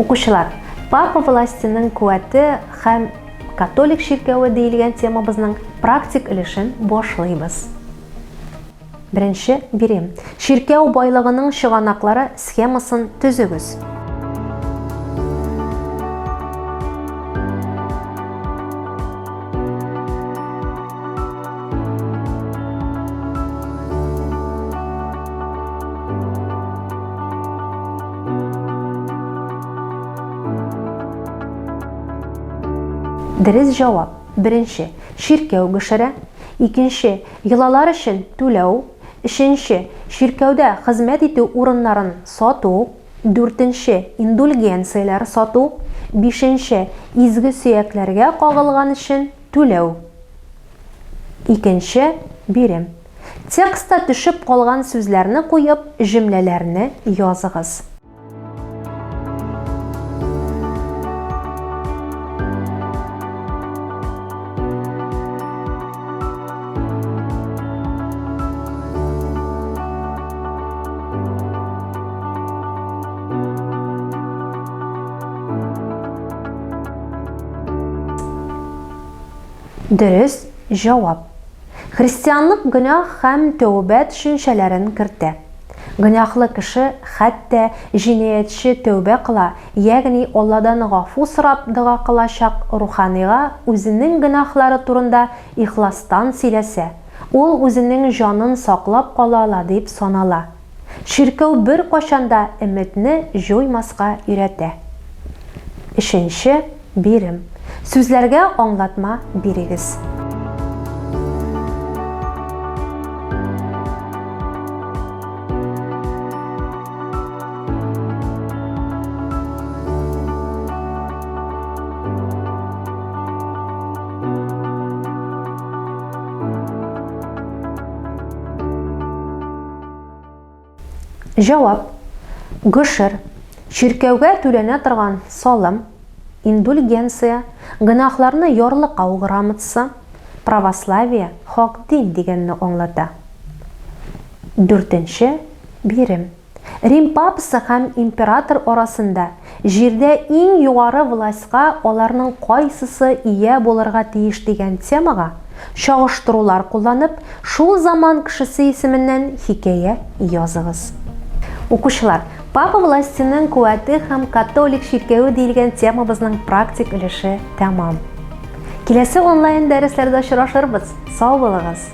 Укучылар, папа властеның куәте һәм католик чиркәве диелгән темабызның практик өлешен башлыйбыз. Беренче бирем. Чиркәү байлыгының чыганаклары схемасын төзегез. Дөрес җавап. Беренче, чиркәү гөшере. Икенче, йолалар өчен түләү. Өченче, чиркәүдә хезмәт итү урыннарын сату. Дүртенче, индульгенцияләр сату. Бишенче, изге сөякләргә кагылган өчен түләү. Икенче бирем. Текстта төшеп калган сүзләрне куеп, җөмләләрне языгыз. Дөрес җавап. Христианлык гөнаһ һәм тәүбә төшенчәләрен кертә. Гөнаһлы кеше, хәтта җинаятьче тәүбә кыла, ягъни Алладан гафу сорап дога кылачак руханыйга үзенең гөнаһлары турында ихластан сөйләсә, ул үзенең җанын саклап кала ала дип санала. Чиркәү беркайчан да өметне җуймаска өйрәтә. Өченче бирем. Сүзләргә аңлатма бирегез. Җавап. Гошер, чиркәүгә түләнә торган салым, индульгенция, гөнаһларны ярлыкау грамотасы, православие, хак дин дигәнне аңлата. Дүртенче бирем. Рим папасы һәм император арасында җирдә иң югары властька аларның кайсысы ия булырга тиеш дигән темага чагыштырулар кулланып, шул заман кешесе исеменнән хикәя языгыз. Укучылар, Папа властеның куәте һәм католик чиркәве диелгән темабызның практик өлеше тәмам. Киләсе онлайн дәресләрдә очрашырбыз. Сау булыгыз!